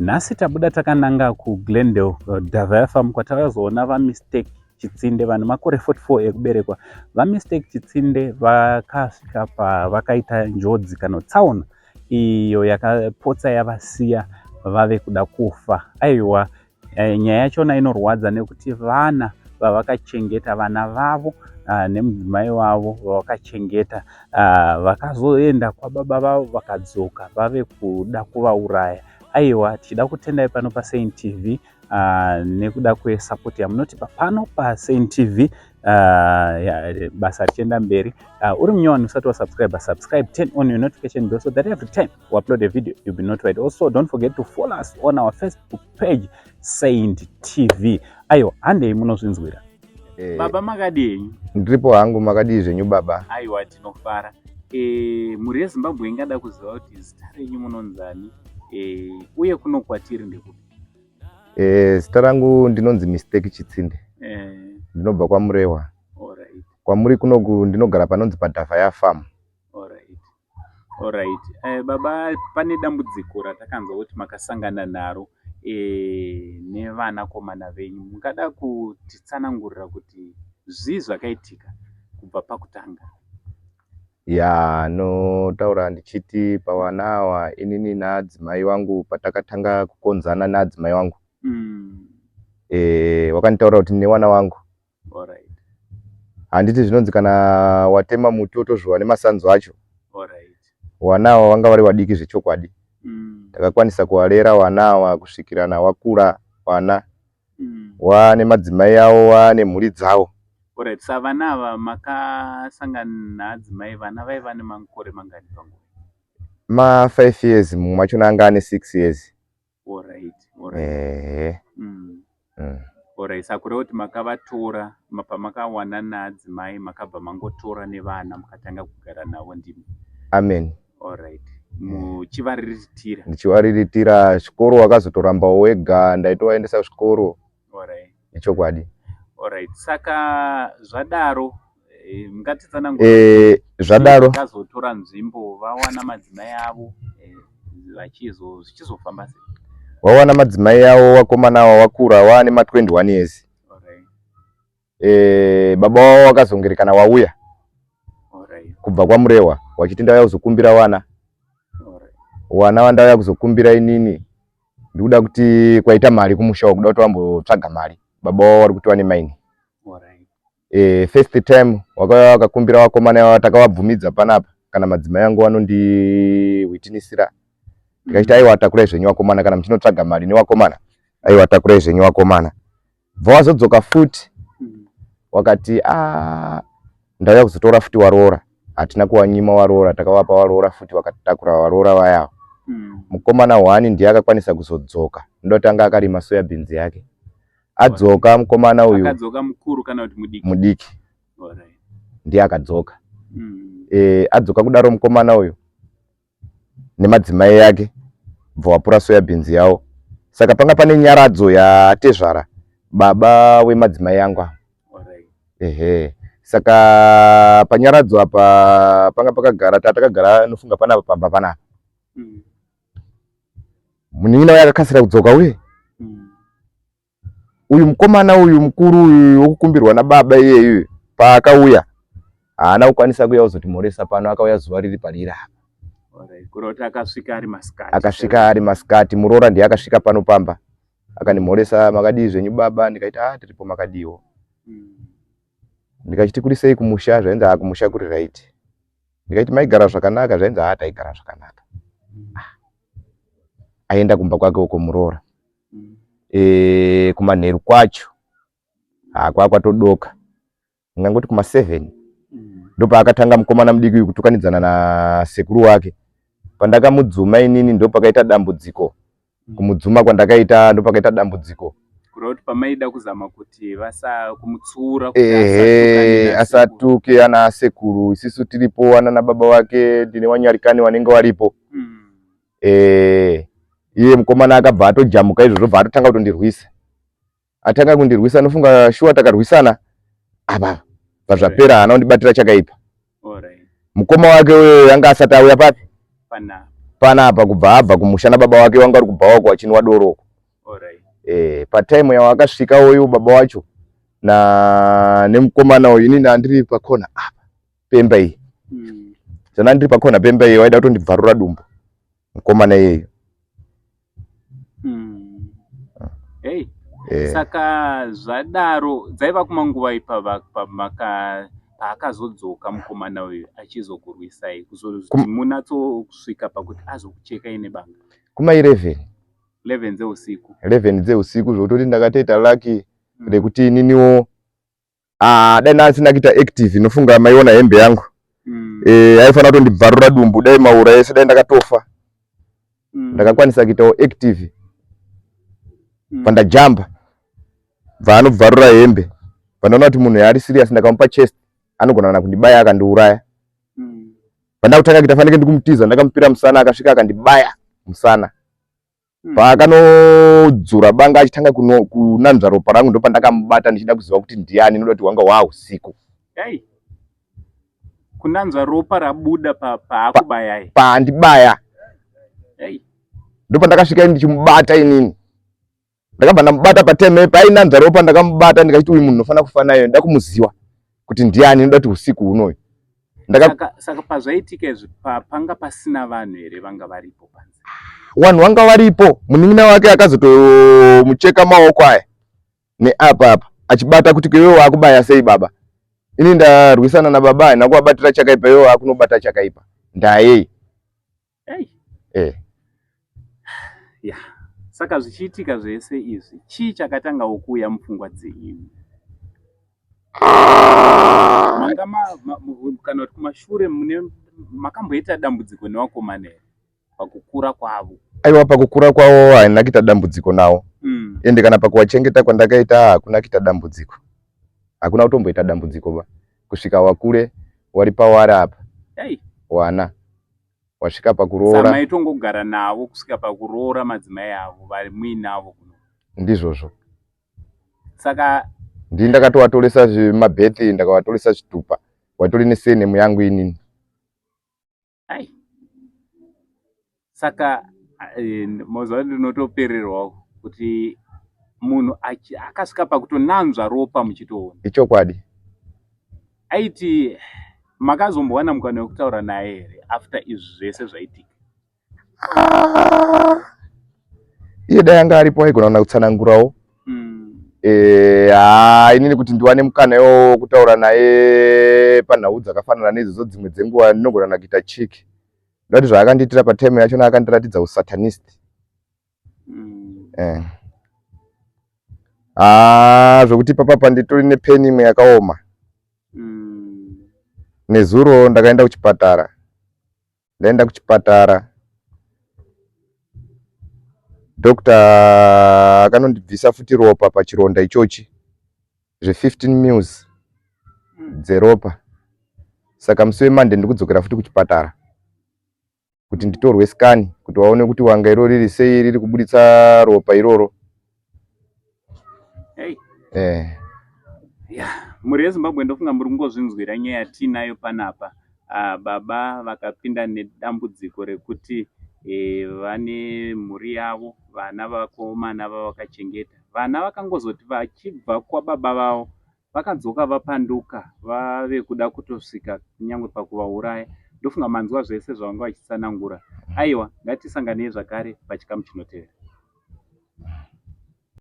Nhasi tabuda takananga kuGlendale Davaya Farm kwatakazoona vaMistake Chitsinde vane makore 44 ekuberekwa. VaMistake Chitsinde vakasvika pavakaita njodzi kana tsaona iyo yakapotsa yavasiya vave kuda kufa. Aiwa, nyaya yachona inorwadza nekuti vana vavakachengeta, vana vavo nemudzimai wavo vavakachengeta vakazoenda kwababa vavo vakadzoka vave kuda kuvauraya. Aiwa, tichida kutendai pano paSaint TV nekuda kwesapoti yamunotipa pano paSaint TV, basa richienda mberi. Uri munyowani usati wasubscribe, subscribe, turn on your notification bell so that every time we upload a video you'll be notified. Also, don't forget to follow us on our Facebook page, Saint TV. Aiwa, handei munozvinzwira. Baba, makadii? Ndiripo hangu, makadii zvenyu baba? Aiwa, tinofara. Mhuri yeZimbabwe ingada kuziva kuti zita renyu munonzani, uye kuno kwatiri ndekupi? Zita rangu ndinonzi Mistake Chitsinde. Ndinobva kwaMurewa. Kwamuri kunoku ndinogara panonzi paDhavhaya Farm. Alright. Baba, pane dambudziko ratakanzwa kuti makasangana naro nevanakomana venyu. Mungada kutitsanangurira kuti zvii zvakaitika kubva pakutanga? Ya, notaura ndichiti pavana ava, inini naadzimai vangu, patakatanga kukonzana naadzimai vangu, wakanditaura kuti newana wangu, handiti zvinonzi kana watema muti wotozviwa nemasanzo acho? Wana ava vanga vari vadiki zvechokwadi. Takakwanisa kuvarera wana ava kusvikirana wakura, wana wane madzimai avo, wane mhuri dzavo. Alright. Sa vana ava makasangana naadzimai, vana vaiva nemakore mangani panguva? Ma 5 years, mumwe machona anga ane 6 years. Alright. Ehe. Alright. Saka kureva kuti makavatora pamakawana naadzimai, makabva mangotora nevana mukatanga kugara navo ndimi? Amen. Alright. Muchivariritira? Ndichivariritira. Zvikoro wakazotorambawo wega, ndaitovaendesa kuzvikoro. Ichokwadi. Alright. Saka zvadaro, mungatitsanangura Zvadaro vakazotora nzvimbo vawana madzimai avo, zvichizofamba sei? Wawana madzimai avo, vakomana ava wakura waane ma 21 years. Baba wavo wakazongerekana wauya kubva kwaMurehwa wachiti ndauya kuzokumbira wana. Wana wandauya kuzokumbira inini, ndikuda kuti kwaita mari kumusha, wakuda kuti wambotsvaga mari, baba wavo vari kuti wane maini. First time wakauya wakakumbira vakomana ava, takavabvumidza panapa, kana madzimai angu vanondihwitinisira, tikachiti aiwa, takurai zvenyu vakomana, kana muchinotsvaga mari nevakomana, aiwa, takurai zvenyu vakomana. Bva wazodzoka futi wakati a ndauya kuzotora futi waroora. Hatina kuwanyima waroora, takavapa waroora futi, vakatakura waroora vayawo. Mukomana hwani ndiye akakwanisa kuzodzoka, ndotanga akarima soya beans yake. Adzoka mukomana uyu. Akadzoka mukuru kana kuti mudiki? Mudiki. Ndiye akadzoka. Adzoka kudaro mukomana uyu nemadzimai yake, bva wapura soya beans yavo. Saka panga pane nyaradzo yatezvara, baba wemadzimai angu ava. Ehe, saka panyaradzo apa panga pakagara, tatakagara nofunga panapa pamba panapa. Munin'ina uye akakasira kudzoka uye uyu mukomana uyu mukuru uyu wokukumbirwa nababa iyeyu, paakauya haana kukwanisa kuuya kuzotimhoresa pano, akauya zuva riri pariri apa. Alright. Kureva kuti akasvika ari masikati? Akasvika ari masikati. Muroora ndiye akasvika pano pamba akandimhoresa, "Makadii zvenyu baba?" Ndikaita, "A, tiripo, makadiwo?" Ndikachiti, "Kuri sei kumusha?" Zvainzi, "Ha, kumusha kuri right." Ndikaiti, "Maigara zvakanaka?" Zvainzi, "Ha, taigara zvakanaka." Ah. Aenda kumba kwake uko muroora. Kumanheru kwacho hakwa kwatodoka, ndingangoti kuma7, ndopaakatanga mukomana mudiki uyu kutukanidzana nasekuru wake. Pandakamudzuma inini, ndopakaita dambudziko. Kumudzuma kwandakaita, ndopakaita dambudziko. Kureva kuti pamaida kuzama kuti vasa kumutsiura kuti Ehe. asatuka nasekuru. Asatuke ana asekuru isisu tiripo, ana nababa vake, ndine wanyarikani wanenge waripo. Iye mukomana akabva atojamuka izvozvo, bva atotanga kutondirwisa. Atanga kundirwisa, anofunga shuwa takarwisana apa, bva zvapera, haana kundibatira chakaipa. Mukoma wake uyo anga asati auya papi. Panapa. Panapa kubva abva kumusha nababa wake wanga vari kubhawa uko achinwa doro uko. Alright. Eh, patime yawakasvika uyu baba wacho na nemukomana uyu inini andiri pakona apa pemba iyi. Zvana ndiri pakona pemba iyi waida kutondibvarura dumbu mukomana iyeyu. Hey. Eh. Saka zvadaro dzaiva kumanguva ipava pamaka paakazodzoka mukomana uyu achizokurwisai kuzoti munatsosvika pakuti azokuchekai nebanga. Kuma 11. 11 dzeusiku. 11 dzeusiku zvekutoti ndakatoita lucky rekuti ininiwo ah, dai ndasina kuita active inofunga maiona hembe yangu eh, aifanira kutondibvarura dumbu dai maura ese dai ndakatofa ndakakwanisa kuitawo active pandajamba bva anobvarura hembe pandaona kuti munhu yaari serious ndakamupa chest anogona kana kundibaya akandiuraya pandakutanga kuita fanike ndikumutiza ndakamupira musana akasvika akandibaya musana paakanodzura banga achitanga kunanzva ropa rangu ndopandakamubata ndichida kuziva kuti ndiani noda kuti wanga waa usiku. Hey. Kunanzva ropa rabuda paakubayai. Paandibaya. Hey. Ndopandakasvika ndichimubata inini. Ndakabva ndamubata pateme paainanzva ropa ndakamubata ndikachiti uyu munhu unofanira kufa naye ndoda kumuziva kuti ndiani noda kuti usiku hunoyu. Ndaka... Saka pazvaitika izvi panga pasina vanhu here vanga varipo panze? Vanhu vanga varipo, munin'ina wake akazotomucheka maoko aya neapa apa achibata kuti iwewe wakubaya sei baba. Ini ndarwisana nababa handina kuvabatira chakaipa iwewe wakunobata chakaipa. Ndayei? Hey. Eh. Yeah. Saka zvichiitika zvese izvi chii chakatangawo kuuya mupfungwa dzenyu? Manga kana kuti kumashure mune makamboita dambudziko nevakomana here pakukura kwavo? Aiwa, pakukura kwavo handina kuita dambudziko nawo. Ende kana pakuwachengeta kwandakaita hakuna kuita dambudziko. Hakuna kutomboita dambudziko ba kusvika wakure wari pawari apa. Hey. Wana wasvika pakuroora. Saka maitongogara navo kusvika pakuroora madzimai avo vari muinavo kuno. Ndizvozvo. Saka ndini ndakatovatoresa mabirth, ndakavatoresa zvitupa, watori nesurname yangu inini. Ai. Saka eh, mazuva ndinotopererwawo kuti munhu akasvika pakutonanzva ropa muchitoona. Ichokwadi. Aiti makazombowana mukana wekutaura naye here after izvi zvese zvaitika? Ah, iye dai anga aripo aigona kana kutsanangurawo. Eh, haa inini kuti ndiwane mukana iwowo wekutaura naye panhau dzakafanana neidzodzo dzimwe dzenguva ndinogona kana kuita chiki. Ndati zvaakandiitira patime yachona akandiratidza usatanist. Eh. Ah, zvekuti ipapa panditori nepeni imwe yakaoma. Nezuro ndakaenda kuchipatara. Ndaenda kuchipatara. Doctor akanondibvisa futi ropa pachironda ichochi zve 15 mils dzeropa. Saka musi weMonday ndikudzokera futi kuchipatara kuti nditorwe scan kuti vaone kuti wanga iro riri sei riri kubuditsa ropa iroro. Hey. Eh. Yeah. Mhuri yeZimbabwe ndofunga muri kungozvinzwira nyaya yatiinayo panapa. Ah, baba vakapinda nedambudziko rekuti eh, vane mhuri yavo vana vakomana vavakachengeta. Vana vakangozoti vachibva kwababa vavo vakadzoka vapanduka vave kuda kutosvika kunyangwe pakuvauraya. Ndofunga manzwa zvese zvavanga vachitsanangura. Aiwa, ngatisanganei zvakare pachikamu chinotevera.